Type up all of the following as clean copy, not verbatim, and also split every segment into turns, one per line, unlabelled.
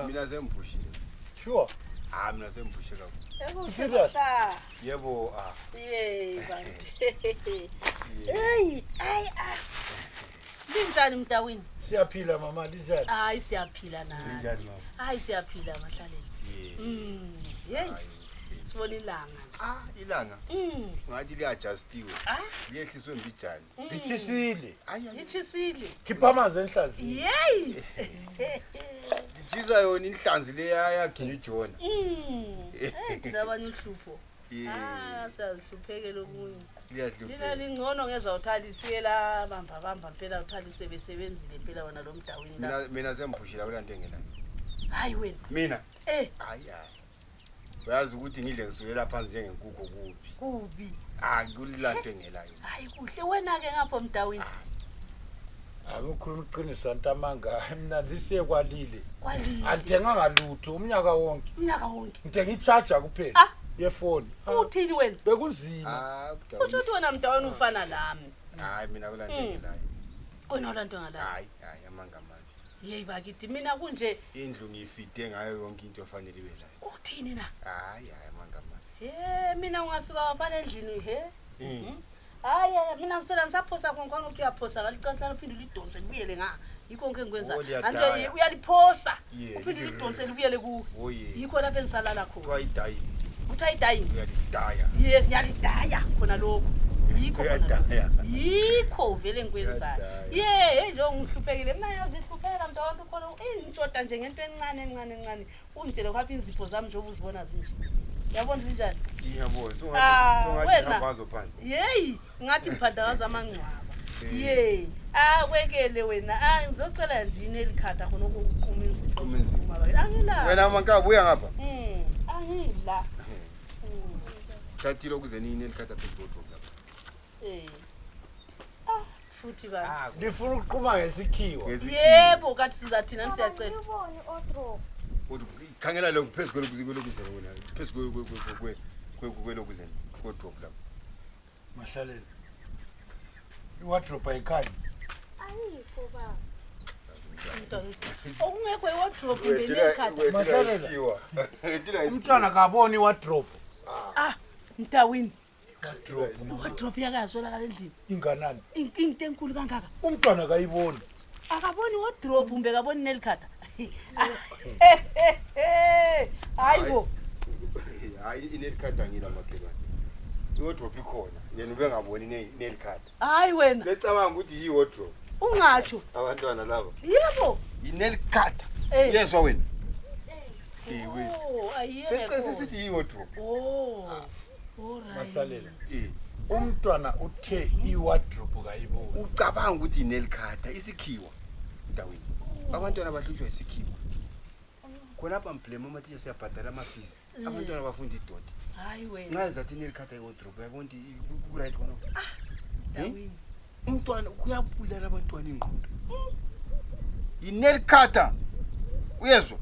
Mina sengiphushile.
Sure.
Ah mina sengiphushe kakhulu.
Serious?
Yebo ah.
Yey bantu. Hey, ay ah. Linjani mntawini?
Siyaphila mama, linjani?
Hayi siyaphila nathi.
Linjani mama?
Hayi siyaphila mahlaleni.
Yeah.
Hey,
Hayi.
sibona ilanga.
Ah ilanga ngathi liadjustiwe.
Ah.
Liyehliswe mbijana.
Lithisile.
Ayi ayi.
Ichisile.
Khipha amanzi enhlazini.
Yey.
Litshisa yona inhlanzi leya yaginya uJona.
Hey, thina abanye uhlupho. Ah,
Yeah.
siyazihluphekela okunye. Lina
Liyahlupheka.
lingcono ngezwa uthalisike la bamba bamba impela uthalise besebenzile impela wena lo mdawini la.
Mina sengiphushile akula nto engenayo.
Hayi wena.
Mina
Eh,
hayi hayi. Uyazi ukuthi ngidle ngisukela phansi njengenkukhu kubi.
kubi.
Ah kulila nto engelayo.
Hayi kuhle wena ke ngapho mdawini.
Ake ukhuluma iqiniso antamanga. Mina lisekwalile.
Kwalile.
Alithenganga lutho umnyaka wonke.
Umnyaka wonke.
Ngithenga i-charger kuphela
Ah.
yefoni.
Uthini wena?
Bekunzima.
Ah
Utsho
mdawini.
ukuthi wena mdawini ufana lami.
Hayi mina akula nto engelayo.
Wena olanto ngalami.
Hayi hayi amanga manje.
Yeyi bakithi mina kunje
Indlu ngiyifide ngayo yonke into efanele ibe layo.
uthini na?
Hayi hayi amanga manje.
He mina ungafika wafana endlini he. Hayi hayi, mina phela ngisaphosa konke ukuthi uyaphosa ngalicanhlala uphinde ulidonse libuyele nga. Yikho konke engikwenzayo.
Oh, liyadaya.
Anto uyaliphosa.
Yeah,
Uphinde
lithi
ulidonse libuyele kuwe.
Oh yeah.
Yikho lapho engisalala khona.
Kuthiwa idayi
Kuthiwa idayini.
uyalidaya.
Yes, ngiyalidaya khona lokho. Yikho khona lokho.
Uyadaya.
Yikho vele engikwenzayo.
Uyadaya.
Ye, hey nje ngihluphekile. Mina yazi ihlupheka mntu khona ingitshoda nje ngento encane encane encane. Ungitshele kwaphi inzipho zami njengoba uzibona zinje. Uyabona zinjani?
Ngiyabona.
Ah,
Songathi
wena.
hamba ngazo phansi.
Yeyi, ngathi ngiphandakaza amangcwaba.
Eh.
Ye, akwekele wena. Ah, ngizocela nje inelikhada khona ukuqhuma inzipho.
Uqhume inzipho.
Angila.
Wena manka buya ngapha.
Angila.
Thathile ukuze nini elikhatha phezu kodwa lapha.
Eh. Ah, futhi ba.
Ah,
Lifuna ukuqhuma ngesikhiwa.
Yebo, kathi sizathina siyacela.
Ngiboni odrop.
Uthi khangela lokhu phezu kwelokuzeni kwelokuzeni wena. Phezu kwelokuzeni kodrop lapha.
Mahlalela. I-wardrobe ayikhanyi.
Ayikho baba.
Okungekho iwardrobe nelikhada.
Mahlalela.
Isikhiwa. Wetila
Umntwana kaboni i-wardrobe.
Ah, mntawini.
Wardrobe
Iwardrobe yakazwelakala endlini.
inganani.
Into enkulu kangaka.
Umntwana kayiboni.
Akaboni iwardrobe kumbe akaboni nelikhada. Hayi bo.
Hayi inelikhada ngila makhelwane. Iwardrobe ikhona. Yena ubengaboni nelikhada.
Hayi wena,
Secabanga ukuthi yiwardrobe.
ungatsho.
Abantwana laba.
Yebo.
Inelikhada.
Eh.
Yezwa wena. Ewe.
Oh, ayiyeke.
Secese sithi yiwardrobe.
Oh. Alright.
Mahlalela.
Eh.
Umntwana uthe i-wardrobe kayiboni.
Ucabanga ukuthi inelikhada isikhiwa. Mntawini. Abantwana bahlutshwa isikhiwa. Khonapha mblame amathisha siyabhadala ama-fees. Abantwana bafunda idoti.
Hayi wena.
Nxa zathi inelikhada iwardrobe uyabona ukuthi ku-right khonapho.
Mntawini.
Umntwana kuyabulala abantwana ingqondo. Inelikhada. Uyezwa?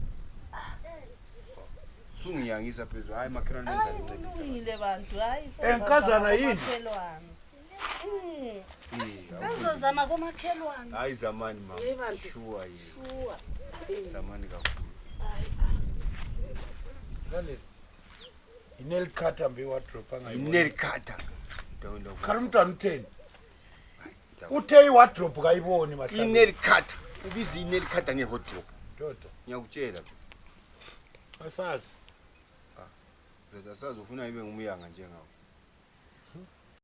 Sungiyangisa phezulu. Hayi makhelwane wenza
Hayi
lincedisa.
kulungile bantu. Hayi.
Eh, nkazana yini?
Komakhelwane.
Eh,
Sezozama komakhelwane.
Hayi zamani mama.
Ye bantu.
Sure ye.
Sure.
Zamani kakhulu.
Hayi.
Mahlalela. Inelikhada mbe i-wardrobe angayiboni.
Inelikhada. Ndawini
Khala umntwana utheni? Uthe i-wardrobe kayiboni mahlalela.
Inelikhada. Ubiza inelikhada ngewardrobe.
Ndoda,
Ngiyakutshela.
asazi.
Ndoda sazi ufuna ibe ngumyanga njengawe.